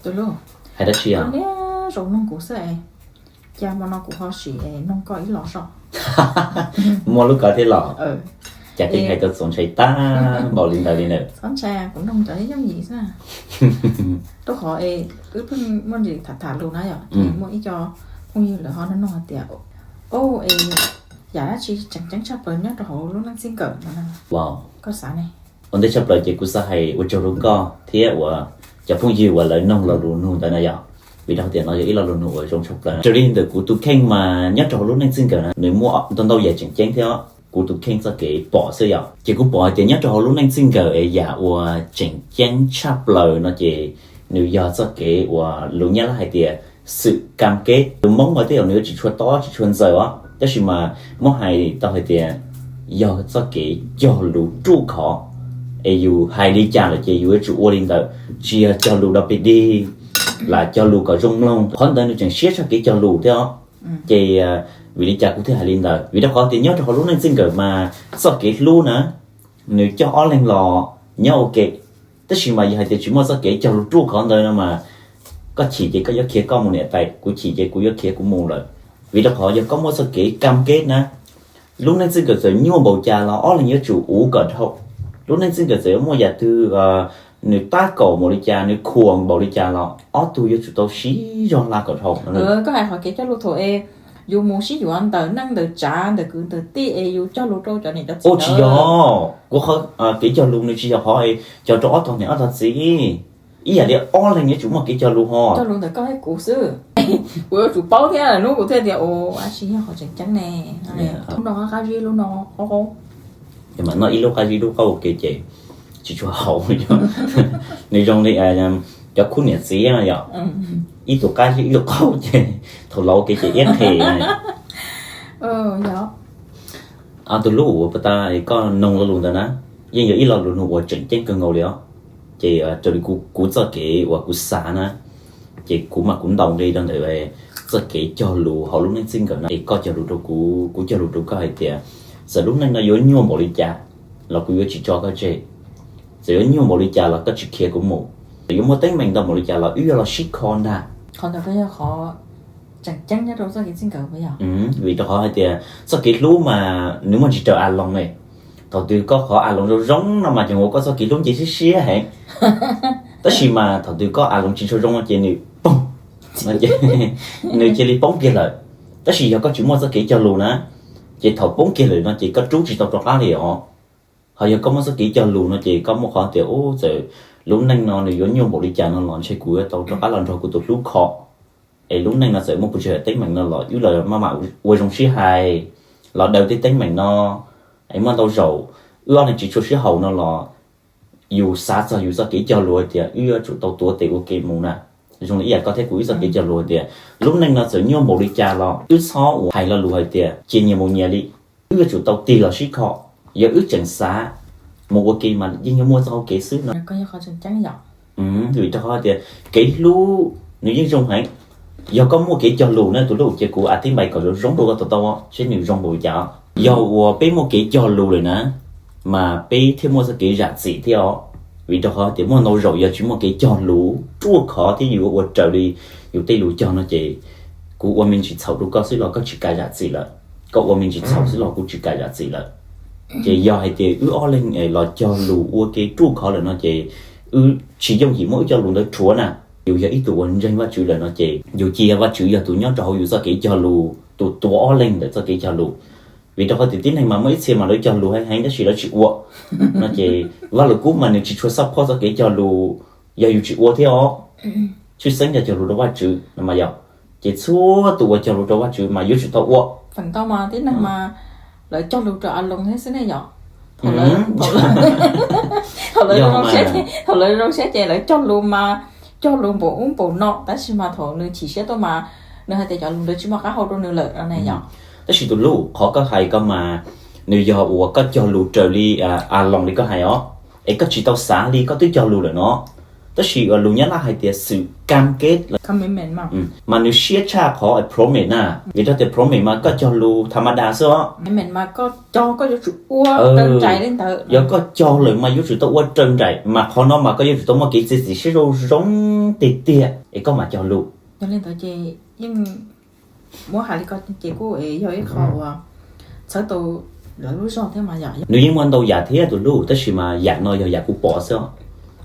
Tus Lub, hais dab tsi os? Niaj zaus nug kuv xwb es, cas hmo no kuv ho sim es nug koj ib los zog. Muaj lub kov thiab los? Cas tseem hais tau txaus ntshai tag npaum li ntawd li ntawd? Txhob ntshai, kuv nug cov yooj yim xwb. Rau qhov es wb pheej muaj ntsis tham tham lus na yom, ces muaj ib co phooj ywg lawv ho nug nug hais tias, o, es yam dab tsi tseem ceeb tshaj plaws nyob rau hauv lub neej txij nkawm no, koj xav ne? Ua ntej tshaj plaws ces kuv xav hais ua tsaug rau koj thiab uas cov phooj ywg uas lawv nug lo lus nug ntawd na yom, vim rau tias no yog ib lo lus nug uas zoo tshaj plaws. Raws li ntawm kuv tus kheej mas nyob rau hauv lub neej txij nkawm na nws muaj ntau ntau yam tseem ceeb thiab, kuv tus kheej txoj kev pom xwb yom. Ces kuv pom hais tias nyob rau hauv lub neej txij nkawm es yam uas tseem ceeb tshaj plaws no ces nws yog txoj kev uas lus Nyab Laj hais tias xwm kam keb. Lus Hmoob mas tej zaum nws yuav tsis tshua tob tsis tshua ntxaws os, tab sis mas muab hais tau hais tias yog txoj kev cog lus ruaj khov, es yus hais li cas lawm ces yus yuav tsum ua li ntawd, tsis yog cog lus dog pes dig, lam cog lus kom zoo mloog. Qhov ntawd nws tseem siab tshaj kev cog lus thiab os. Ces vim li cas kuv thiaj hais li ntawd? Vim rau qhov tias nyob rau hauv lub neej txij nkawm mas txoj kev hlub na nws cog ob leeg los nyob ua ke. Tab sis mas yog hais tias tsis muaj txoj kev cog lus ruaj khov ntawd no mas koj chim ces koj yuav khiav koj mus niam tais, kuv chim ces kuv yuav khiav kuv mus lawm. Vim rau qhov yog koj muaj txoj kev kam keb na, lub neej txij nkawm txawm nyuaj npaum cas los ob leeg yuav tsum uv kom dhau. Lub neej txij nkawm txawm yuav muaj yam twg nws tab kaum npaum li cas, nws khuam npaum li cas los ob tug yuav tsum tau sib zog hla kom dhau. Koj hais qhov kev cog lus thaum es yus mus sib yuav ntawm neej ntawm tsav ntawm kwv ntawm tij es yus cog lus rau cov niam cov txiv, tsis yog. Kuv qhov kev cog lus nws tsis yog qhov cog rau ob tog niam ob tog txiv, ib yam li ob leeg yuav tsum muaj kev cog lus ho. Cog lus ntawm koj thiab kuv xwb. Kuv yuav tsum paub thiab, hnub kuv thiaj tias, o, dab tsi yog qhov tseem ceeb ne. Lub no qab zib, lub no qaub qaub. Mas noj ib lub qab zib lub qaub ua ke ces tsis tshua haum. Nws zoo li cov khub niam txiv yom, ib tug qab zib ib tug qaub ces thaum laus ua ke ces iab qhe. Tus Lub, uas puas tas koj noog lo lus ntawd na, yeej yog ib lo lus nug uas tseem ceeb kawg nkaus li os. Ces raws li kuv txoj kev uas kuv xav na, ces kuv mas kuv ntaus nqi rau ntawm txoj kev cog lus hauv lub neej txij nkawm na, es koj cog lus rau kuv, kuv cog lus rau koj hais tias txawm lub neej no yuav nyuaj npaum li cas los kuv yuav tsis tso koj tseg. Txawm yuav nyuaj npaum li cas los koj tsis khiav kuv mus. Txawm yuav muaj teeb meem ntau npaum li cas los wb yuav los sib kho ntag. Qhov ntawd yog qhov tseem ceeb nyob rau txoj kev txij nkawm puas yog? Vim rau qhov hais tias txoj kev hlub mas nws muaj tsis raws a loos ne. Thaum twg koj qhov a loos zoo zoo no mas ces ua koj txoj kev hlub nce siab siab heev. Tab sis mas thaum twg koj a loos tsis tshua zoo no ces nws poob, nws cia li poob kiag lawm. Tab sis yog koj tsis muaj txoj kev cog lus na, ces thaum poob kiag lawm no ces koj rub tsis tau rov qab li os. Ho yog koj muaj txoj kev cog lus no ces koj muaj qhov tias, u, txawm lub neej no nws yuav nyuaj npaum li cas no los ntshe kuv yuav tau rov qab los nrog kuv tus hlub kho. Es lub neej no txawm muaj puas tsawg teeb meem no los wb los maj mam ua zoo sib hais, los daws tej teeb meem no. Es muaj ntau zaus wb ob leeg tsis tshua sib haum no los yus xav txog yus txoj kev cog lus hais tias wb yuav tsum tau tuav tes ua ke mus na. Zoo li ib yam koj thiab kuv wb txoj kev cog lus hais tias lub neej no txawm nyuaj npaum li cas los wb txhob ua hais lo lus hais tias cia nyias mus nyias li. Wb yuav tsum tau tig los sib kho. Yog wb tseem xav mus ua ke mas yeej yuav muaj txoj hau kev xwb no. Vim rau qhov tias kev hlub nws yeej zoo heev. Yog koj muaj kev cog lus na tus Lub, ces kuv a tib npais kom zoo zoo rau koj to taub seb nws zoo npaum li cas. Yog uas peb muaj kev cog lus lawm na, mas peb thiaj muaj txoj kev zam txim thiab os. Vim rau qhov tias muaj ntau zaus yog tsis muaj kev cog lus ruaj khov thiab yus ua raws li yus tej lus cog no ces kuv ua me ntsis txhaum rau koj xwb los koj tsis kam zam txim lawm. Koj ua me ntsis txhaum xwb los kuv tsis kam zam txim lawm. Ces yog hais tias wb ob leeg los cog lus ua ke ruaj khov lawm no ces wb tsis yooj yim muab wb cov lus ntawd rhuav na. Yus yog ib tug uas ntseeg Vajtswv lawm no ces yus cia Vajtswv yog tus nyob rau hauv yus txoj kev cog lus, tus tuav ob leeg ntawm txoj kev cog lus. Vim rau qhov tias tib neeg mas muaj ib txhia mas lawv cog lus heev heev tab sis lawv tsis ua no ces Vaj Lus Kub mas nws tsis tshua xab phoj txoj kev cog lus yog yus tsis ua thiab os. Tshwj xeeb yog cog lus rau Vajtswv no mas yog. Ces txhua tus uas cog lus rau Vajtswv mas yuav tsum tau ua. Feem ntau mas tib neeg mas lawv cog lus rau a loos thiab xwb ne yom. Thaum lawv zoo siab ces lawv cog lus mas cog lus npaum ub npaum no, tab sis mas thaum nws chim siab tuaj mas nws hais tias cov lus ntawd tsis muaj qab hau rau nws lawm no ne yom. Tab sis tus Lub, qhov koj hais ko mas nws yog uas koj cog lus raws li a loos li koj hais os, es koj tsis tau xav li koj twb cog lus lawm no. Tab sis lus Nyab Laj hais tias sự cam kết, mas nws siab tshaj qhov promise na. Vim rau tias promise mas koj cog lus tham ma das xwb os. Yog koj cog lawm mas yuav tsum tau ua raws nraim, mas qhov no mas koj yuav tsum tau muaj kev txiav txim siab zoo zoo tiag tiag es koj mam cog lus. Nws yeej muaj ntau yam thiab tus hlub, tab sis mas yam no yog yam kuv pom xwb.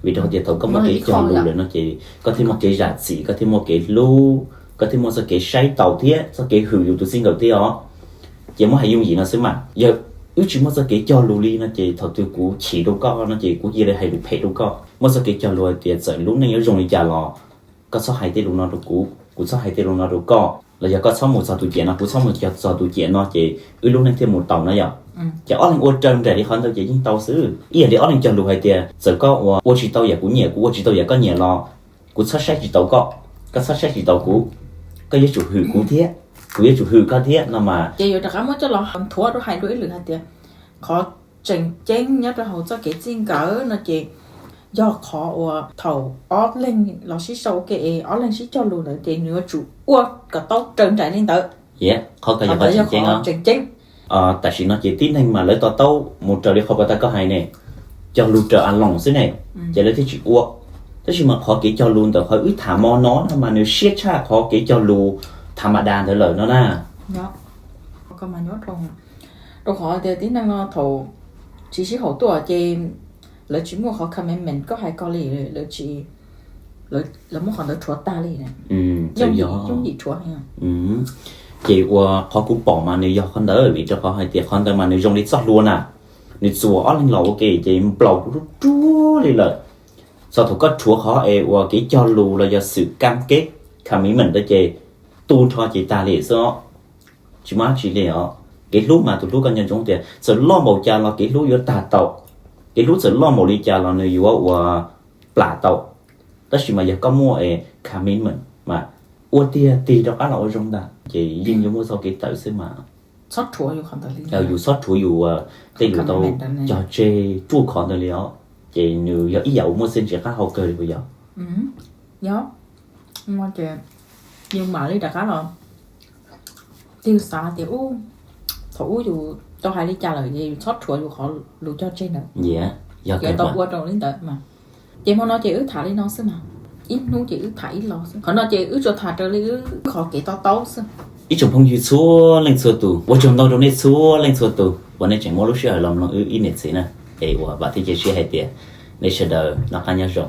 Vim rau tias thaum koj muaj kev cog lus lawm no ces koj thiaj muaj kev zam txim, koj thiaj muaj kev hlub, koj thiaj muaj txoj kev saib taus thiab txoj kev hwm yus tus txij nkawm thiab os. Ces muab hais yooj yim no xwb mas, yog wb tsis muaj txoj kev cog lus li no ces thaum twg kuv chim rau koj no ces kuv cia li hais lus phem rau koj. Muaj txoj kev cog lus hais tias txawm lub neej yuav zoo li cas los koj txhob hais tej lus no rau kuv, kuv txhob hais tej lus no rau koj, los yog koj txhob mus txog tus ciam no, kuv txhob mus txog tus ciam no ces wb lub neej thiaj mus tau no yom. Ces ob leeg ua raws nraim li qhov ntawd ces yeej tau xwb. Ib yam li ob leeg cog lus hais tias txawm koj ua, ua tsis tau yam kuv nyiam, kuv ua tsis tau yam koj nyiam los kuv txhob saib tsis taus koj, koj txhob saib tsis taus kuv, koj yuav tsum hwm kuv thiab, kuv yuav tsum hwm koj thiab no mas. Ces yuav rov qab muab coj los nthuav rau hais dua ib lwm hais tias qhov tseem ceeb nyob rau hauv txoj kev txij nkawm no ces yog qhov uas thaum ob leeg los sib sau ua ke es ob leeg sib cog lus ntawd ces nws yuav tsum ua kom tau raws nraim li ntawd. Qhov ko yog qhov tseem ceeb. Tam sim no ces tib neeg mas lawv to taub mus raws li qhov pas tas koj hais ne, cog lus raws a loos xwb ne, ces lawv thiaj tsis ua. Tab sis mas qhov kev cog lus ntawm qhov wb tham mo no no mas nws siab tshaj qhov kev cog lus tham ma das ntawd lawm no na. Rau qhov tias tib neeg no thaum tsis sib haum tuaj ces lawv tsis muaj qhov commitment koj hais ko li, lawv muab qhov ntawd rhuav tag li. Yooj yim rhuav. Ces ua qhov kuv pom mas nws yog qhov ntawd, vim rau qhov hais tias qhov ntawd mas nws zoo li txoj hlua na, nws txuas ob leeg los ua ke ces nplaum rub rub li lawm. Txog thaum koj rhuav qhov es ua kev cog lus los yog sự cam kết, commitment ntawd ces tu nrho ces tag li xwb os. Tsis muaj dab tsi li os. Kev hlub mas tus hlub koj nco ntsoov tias txawm loj npaum cas los kev hlub yuav tag tau. Kev hlub txawm loj npaum li cas los nws yuav ua plam tau. Tab sis mas yog koj muaj commitment mas ua tiag tig rov qab los ua zoo ntag ces yeej yuav muaj txoj kev tawm xwb mas. Yus txhob rhuav yus tej lus tau cog tseg ruaj khov ntawd li os. Ces nws yog ib yam uas muaj txiaj ntsig qab hau kawg li puas yog? Yog, yus mam li rov qab los, yus xav tias ub, thaum ub yus tau hais li cas lawm ces yus txhob rhuav yus qhov lus cog tseg ntawd. Yog tau ua rau li ntawd mas. Ces hmo no ces wb tham li no xwb mas, ib hnub ces wb tham ib los xwb. Qhov no ces wb tsuas tham raws li wb qhov kev to taub xwb. Ib tsoom phooj ywg txhua leej txhua tus, ua tsaug ntau rau nej txhua leej txhua tus uas nej tseem muab lub sij hawm los mloog wb ib niam txiv na. Es uas vam thiab cia siab hais tias nej sawv daws noj qab nyob zoo.